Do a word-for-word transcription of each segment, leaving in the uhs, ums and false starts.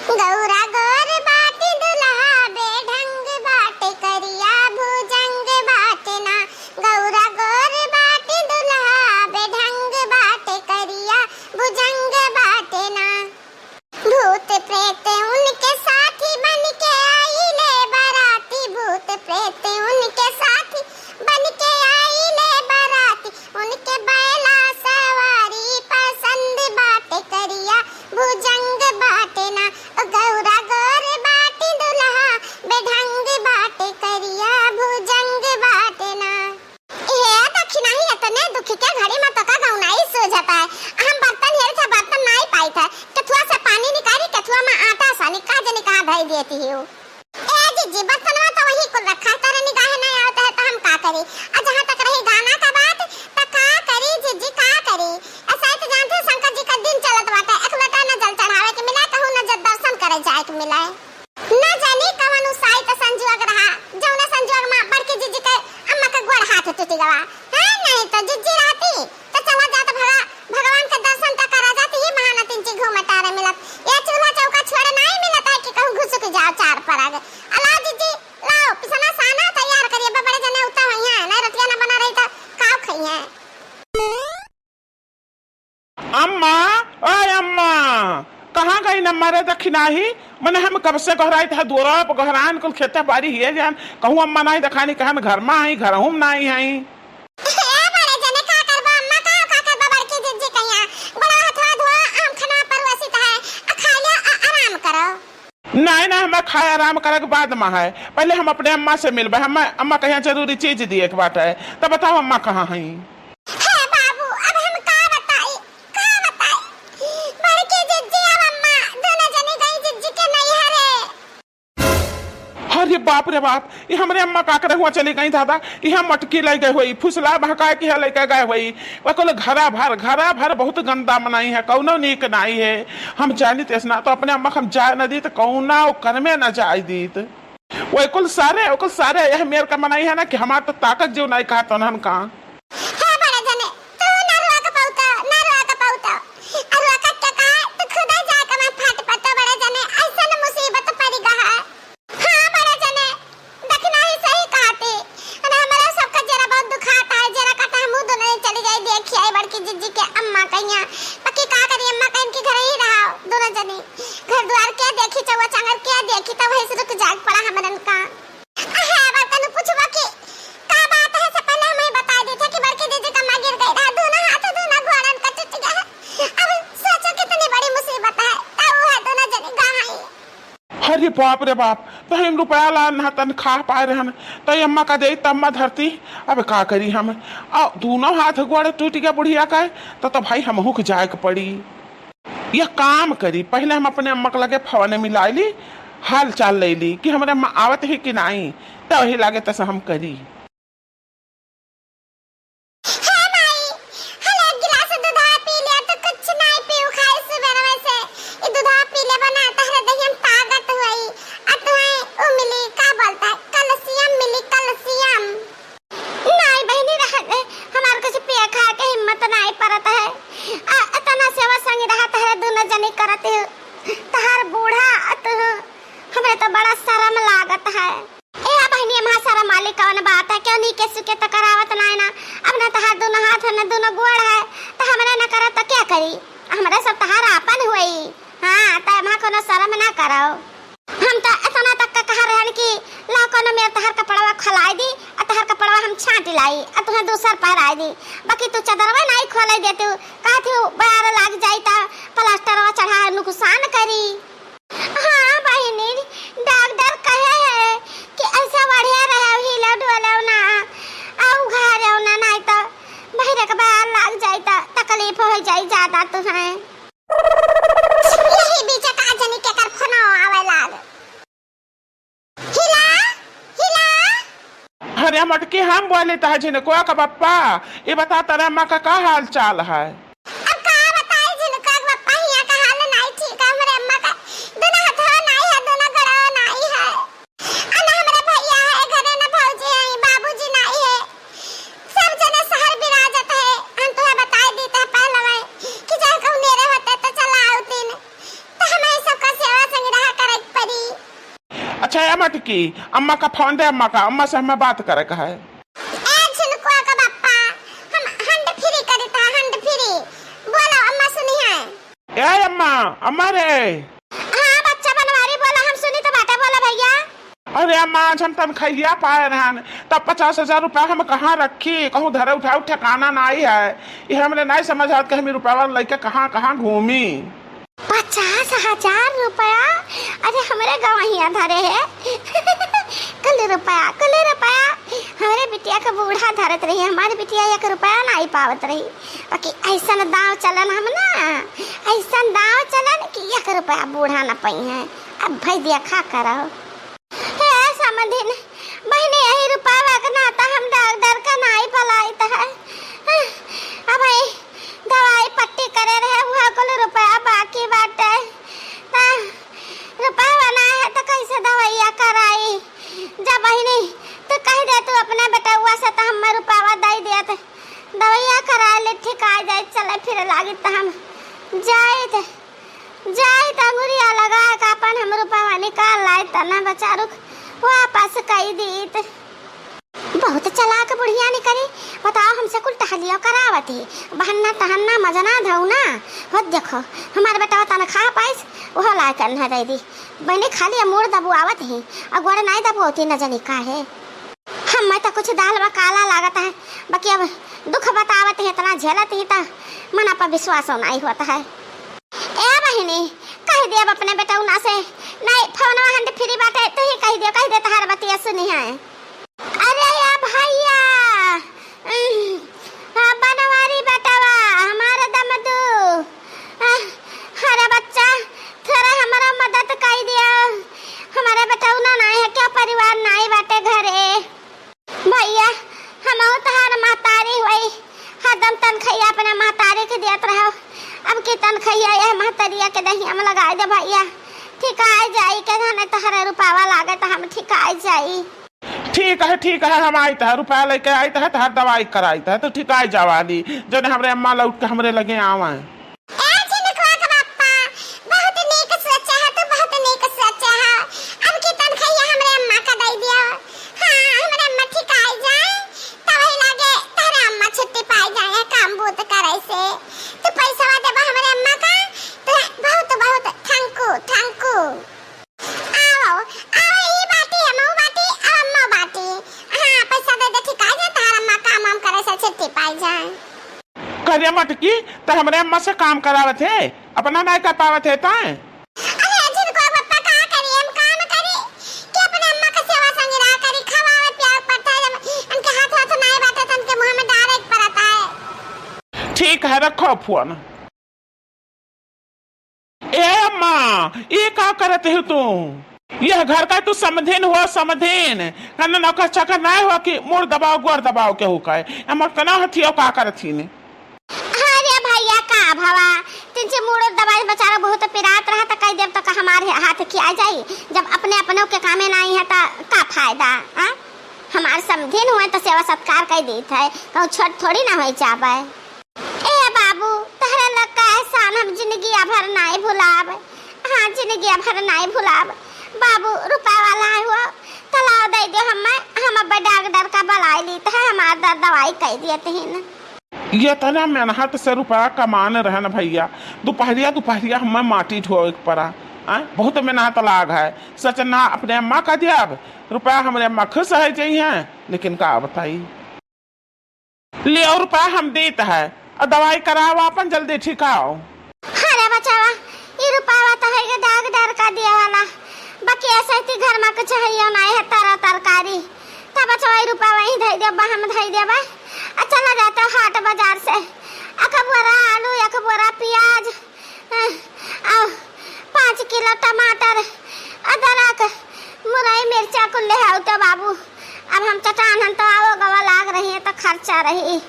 गौरा गोर बाटी दुल्हा बेढंग बाटे, करिया भुजंग बाटे ना। गौरा गोर बाटी दुल्हा बेढंग बाटे, करिया भुजंग बाटे ना। भूत प्रेत उनके साथी बन के आइले बाराती, भूत प्रेत उनके साथी बन के आइले बाराती, उनके बैला सवारी पसंद बाटे, करिया भुजंग बाटे ना। ओ गौरा गोर बाटी दुल्हा बेढंग बाटे, करिया भुजंग बाटे ना। ए दखिनाही, एतने दुखी के घड़ी मा तोका गौनाई सूझत है। हम बर्तन हेरत है, बर्तन नाई पाइत है। केथुआ से पानी निकारी, केथुआ मा आटा सानी, का जनी कहाँ धई देती ही। ए जिज्जी, बर्तनवा तो वही कुल रखा है, तोरे निगाहे नाई आवत है, तो हम का करी? आ जहाँ तक रही गाना का बात, तो का करी जिज्जी, का करी? ऐसा ही तो जानते हो, शंकर जी का दिन चलत बाटे, एक लोटा न जल चढ़ावे के मिला, कहूँ न जल दर्शन करे जाए के मिला। ना जानी कवन उ साइत संजोग रहा, जौने संजोग मा बड़की जिज्जी के अम्मा के गोड़ हाथ टूटी गवा। हाँ, नहीं तो जिज्जी रहती तो चला जात भगा-, भगवान के दर्शन तो करा जात, ही महानतिन जी घूमे टारे मिलत। ये चूल्हा चौका छोड़े नाई मिलत है कि कहूँ घुसुक जाओ चार परग। अला जिज्जी, लाओ पिसना साना तैयार करिए, बड़े जने उता हुई हैं, नहीं रोटियां ना बना रही तो काव खाई हैं। अम्मा, ओए अम्मा, कहाँ गई न मरे दखिनाही? मने हम कब से गोहराइत है, दुआरा पर गोहरान कुल खेते बारी हिये जान, कहूँ अम्मा नाई देखानी, कहन घर मा आई, घरहूँ मा नाई आई। ए बड़े जने का करबा अम्मा, का, का करबा बड़की जिज्जी कहिया, बड़ा हथवा धोआ, आम खाना परोसित है, आ खा लिया, आ, आराम करो। नाई, नाई, हमें खाए आराम करे के बाद मा है, पहले हम अपने अम्मा से मिलबे, हमें अम्मा कहिया जरूरी चीज दिए के बात है, तब बताओ अम्मा कहाँ हैं? हे बाबू, अब हम का बताई, का बताई? बड़की जिज्जी और अम्मा दोनों जनी गई जिज्जी के नैहरे। अरे बाप रे बाप, ये हमरे अम्मा का करे हुआ चली गई दादा, ये मटकी ले गए हुई, फुसला बहकाए के ले गए हुई, वो कुल घरा भर, घरा भर बहुत गंदा मनई है, कौनो नीक नाई है। हम जानित ऐसना तो अपने अम्मा के हम जाए न दीत, कौना ओकर में न जाए दीत। ओए कुल सारे, ओए कुल सारे यह मेर का मनई है ना कि हमार तो ताकत जो नाई कहत उन्हन का। हे बड़े जने, तू ना रुआ के पौता, ना रुआ के पौता। आ रुआ के के कहा, तू खुदा जाए के मैं फाट पत्ता बड़े जने, ऐसन मुसीबत पड़ी गा है। हाँ बड़े जने, दखिनाही सही कहती। अरे हमरा सबका जरा बहुत दुखात है, जरा कहता हमहू दोनों चली जाई देखी आई बड़की जिज्जी के अम्मा कहिया। बाकी का करी अम्मा कहिन की घर ही रहा दोनों जनी। घर द्वार के देखी, चौवा चांगर के देखी, तो वही से रुक जाए पड़ा हमरन का। अहे, अब कनु पूछबो कि का बात है, से पहले हम ही बता देते कि बड़की दीदी का माँ गिर गई रहा, दोनों हाथ, दोनों गोड़न का टूट गया है। अब सोचो कितनी बड़ी मुसीबत है, तब वो है दोनों जने गहाई। अरे बाप रे बाप, तो हम रुपया ला ना तनख्वाह पाए रहन, तो ये अम्मा का दे तम्मा धरती, अब का करी हम? आ, दोनों हाथ गोड़ टूट गया बुढ़िया का, तो, तो भाई हमहू के जाए के पड़ी। यह काम करी, पहले हम अपने अम्मा के लगे फोन मिलाई ली, हाल चाल ले ली कि हमरे अम्मा आवत ही कि नाई, तो वही लागे तस हम करी। हे माई, हले एक गिलास दूधा पी लिया तो कुछ नाई पीऊ खाए सुबह में से। ये दूधा पी ले बना तहरे दहिया में ताकत हुई। आ तुम्हें उ मिली, का बोलता है, कैल्शियम मिली, कैल्शियम। नाई बहिनी, रह दे, हमार कुछ पिए खाए के हिम्मत नाई परत है। आ, इतना सेवा संग रहत है, दोनों जने करत है। तहार बूढ़ा, आ तू, हमरे तो बड़ा शर्म लागत है। ए बहिनी, हमार शर्म वाली कौन बात है? क्यों नहीं के सुके तो करावत नाई ना? अब ना तहार दोनों हाथ है, ना दोनों गोड़ है, तो हमरे ना करत तो क्या करी? हमरे सब तहार आपन हुई। हाँ, तो हमार कोनो शर्म ना करो। हम त एतना तक का कहा रहन कि ला कोनो मेर तहार कपड़वा खोलाई दी, आ तहार कपड़वा हम छांट लाई, आ तुहें दूसर पहराई दी। बाकी तू चदरवा नाई खोले देती, कहती हूँ, बार लाग जाई त प्लास्टरवा चढ़ा नुकसान करी। हाँ बहिनी, डॉक्टर कहे है कि ऐसा बढ़िया रहे, हिलो डुलो ना, आ उघारो ना, नाई त बहिरे के बार लाग जाई त तकलीफ हो जाई ज्यादा तुहें। यही बीच का जनी के कर फोनो आवे लाग। हिला, हिला। अरे मटकी, हम बोले ता झिनकुआ का पप्पा, ये बता तेरे अम्मा का का हाल चाल है? अब का बताई झिनकुआ का पप्पा, हिया का हाल नाई ठीक है, हमरे अम्मा का दोनों हथवा नाई है, दोनों गड़वा नाई है। आ ना हमरे भैया है घरे, ना भौजी है, बाबूजी नाई है, सब जने शहर बिराजत है। हम तुहे बताई दी थे पहलवे कि चाहे कहूँ मेरे होते तो चला आवतीन, तो हम ही सबका सेवा संग अच्छा, ए मटकी, अम्मा का फोन दे, अम्मा का, अम्मा से हमें बात करे का है। ए झिनकुआ का बप्पा, हम हंड फ्री करी था, हंड फ्री। बोलो, अम्मा सुनी है। ए अम्मा, अम्मा रे। हाँ बच्चा बनवारी, बोला, हम सुनी तो बाटे, बोला भैया। अरे अम्मा, आज हम तनखैया पाए रहन, तब पचास हजार रुपया हम कहाँ रखी, कहूँ धरे उठाए ठिकाना नाई है। ये हमरे नाई समझ आवत कि हम ई रुपया लेके कहाँ कहाँ घूमी। पचास हजार रुपया? अरे हमरे गवहिया धरे है। कुल रुपया, कुल रुपया हमरे बिटिया के बूढ़ा धरत रही, हमारी बिटिया एक रुपया नाई पावत रही। बाकी ऐसन दाव चलन हम ना, ऐसन दाव चलन कि एक रुपया बूढ़ा न पइहैं। अब भाई देखा करो। हे समधिन, बहिनी, यही रुपया के नाता हम डॉक्टर का नाई पलाइत है। अब भाई दवाई पट्टी करे रहे, वह कुल रुपया बाकी बाटे। ता रुपया ना है तो कैसे दवाइया कराई? जा बहिनी, तू कह दे तू अपने बेटउआ से तो हमें रुपया दे देत। दवाइया करा ले, ठीक आ जाए, चले फिरे लागी त हम जाइत, जाइत अंगुरिया लगा के अपन हम रुपया निकाल लाइत, त ना बेचारुक वापस कई दीत। बहुत चालाक बुढ़िया निकरी, बताओ हमसे कुल टहलियो करावत ही, बहन्ना तहन्ना मजना धौना। होत देखो, हमार बेटवा तनखा पाइस, उहो लाए के अन्हा दे दी। बहनी खाली मूड़ दबुआवत ही, और गोड़ नाई दबुआवती न जनी काहे। हम्मे त कुछ दाल बा काला लागत है, बाकी अब दुख बतावत ही, इतना झेलत ही त मना पर विश्वासो नाई होत है। ए बहिनी, कह दे अब अपने बेटउना से, नाई फोनवा हंड फ्री बाटे, तू ही कह दे, कह दे तहार बतिया सुनी है। अरे या भैया, उम, हाँ, बनवारी बेटवा, हमार दमदू, आ, अरे बच्चा, थोड़ा हमारा मदद कई दिया, हमारे बेटउना नाई है, क्यों परिवार नाई बाटे घरे। भैया, हमहू तहार महतारी हुई, हरदम तनखैया अपने महतारी के दियत रहो। अब की तनखैया यह महतरिया के दहिया में लगाई दे भैया, ठिकाई जाई के धने तहरे रुपावा लागे त हम ठिकाई जाई। ठीक है, ठीक है, हम आइत है, रुपया लेके आइत है, तहार दवाई कराइत है, तो ठिकाई जावाली, जने हमरे अम्मा लौट के हमरे लगे आवे। ए झिनकुआ के बप्पा, बहुत नीक सोचा है तू, बहुत नीक सोचा है। अब की तनखैया हमरे अम्मा का दे दियो। हाँ, हमरे अम्मा ठिकाई जाए, तब ही लागे तहरे अम्मा छुट्टी पाई जाए काम बूत करे से। तू पैसा देबा हमरे अम्मा का, तो बहुत बहुत thank you, thank you। आओ, आओ, ई बाटी, हमहू बाटी, अम्मा बाटी। हाँ, पैसा दे दे, ठिकाई जाए, तहार अम्मा काम वाम करे से छुट्टी पाई जाए। करे मटकी, त हमरे अम्मा से काम करावत है, अपना नाई कर पावत है तैं? अरे, झिनकुआ बप्पा का करी, हम काम करी कि अपने अम्मा का सेवा संग रहा करी, खवावे पियावे पड़ता है, जब उनके हाथ वाथ नाई बाटे, तो उनके मुँह में डारे के पड़ता है। ठीक है, रखो फोन। ए अम्मा, ये का करत हो तू? यह घर का तू समधिन हुआ, समधिन। कन्ना नौकर चाकर नाय हुआ कि मुड़ दबाओ, गोड़ दबाओ के हो का है। अम्मा कना हथियो का करत ही ने? अरे भैया, का भवा? तिनसे मुड़ दबाई बेचारा बहुत पिरात रहा, त कह देब त का हमारे हाथ खिया जाई, जब अपने अपनों के कामे नाई है त का फायदा, हाँ? हमार समधिन हुए त सेवा सत्कार कह देत है, कहूँ छोट थोड़ी ना होई जाबे। ए बाबू, तहरे लग का एहसान हम जिंदगिया भर नाई भुलाब। हाँ, जिंदगिया भर नाई भुलाब। बाबू, रुपया वाला है हुआ, त लाओ दे दो हमें, हम अब डॉक्टर का बुलाई लीत है, हमार दर दवाई कह दिए तहीन। ये तना मेहनत से रुपया कमान रहन भैया, दुपहरिया दुपहरिया हमें माटी ढोए के पड़ा। आय, बहुत मेहनत लाग है। सच ना अपने अम्मा का दिया, अब रुपया हमरे अम्मा खुश है जइहैं, लेकिन का बताई। लियो रुपया हम देत है, और दवाई कराओ, आपन जल्दी ठिकाओ। अरे बचावा, ई रुपया तो है के डॉक्टर का दिया वाला, बाकी ऐसे ही घर में कुछ है यो नहीं है, तरह तरकारी। तब बचावा, ई रुपया वहीं धई देबा, हम धई देबा। आ चला जाता हाट बाजार से, एक बोरा आलू, एक बोरा प्याज, आ, आ, पाँच किलो टमाटर, अदरक, मुरई, मिर्चा कुल ले आओ तो बाबू। अब हम चटान हन तो आओ गवा लाग रही है तो खर्चा रही।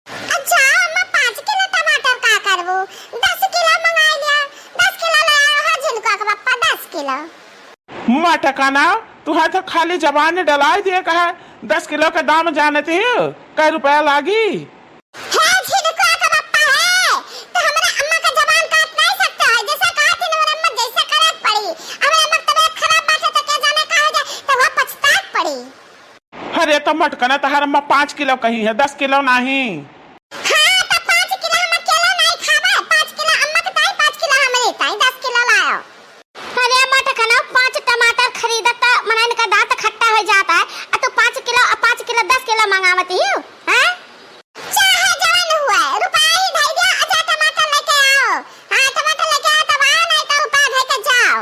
अच्छा अम्मा, पाँच किलो टमाटर का करबू? दस किलो मंगाई लिया, दस किलो ले आओ, हाँ झिनकुआ के पप्पा, दस किलो। मटकाना, तू है तो खाली जबान डलाई दिए कहा, दस किलो का दाम जानती हो, कै रुपया लागी? हे झिनकुआ के पप्पा है, तो हमरा अम्मा का जबान काट नहीं सकते हो, जैसा कहा थी ना, हमरा अम्मा जैसा करे के पड़ी। हमरा अम्मा के तबीयत खराब बाटे तो क्या जाने का अरे तो मटकना तहार अम्मा पाँच किलो कही है, दस किलो नाही। हाँ, तो पाँच किलो हम अकेला नाही खाबे, पाँच किलो अम्मा के ताई, पाँच किलो हमरे ताई, दस किलो लायो। अरे मटकना, पाँच टमाटर खरीदत त मनइन का दांत खट्टा हो जाता है, आ तू पाँच किलो, आ पाँच किलो, दस किलो मंगावत ही, हैं? चाहे जवन हुए, रुपया ही धई दिया, अच्छा टमाटर लेके आओ। हाँ, टमाटर लेके आओ, तब आओ, नहीं तो रुपया धई के जाओ।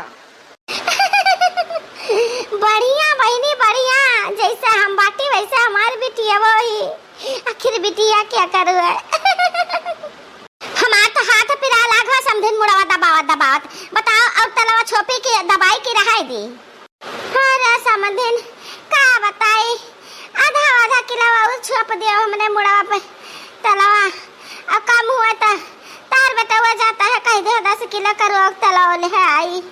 बढ़िया बहिनी, बढ़िया, जैसे हम बाटी वैसे हमार बिटिया वही। आखिर बिटिया क्या करू है? हमार तो हाथ पिरा लागो समधिन मुड़वा दबावत दबावत। बताओ, और तलवा छोपी की दबाई की रहाई दी? अरे समधिन, का बताई, आधा आधा किलो और छोप दियो हमरे मुड़वा पे तलवा। अब कम हुआ तो तार बेटवा जाता है, कह दे दस किलो करो तलवा ले आई।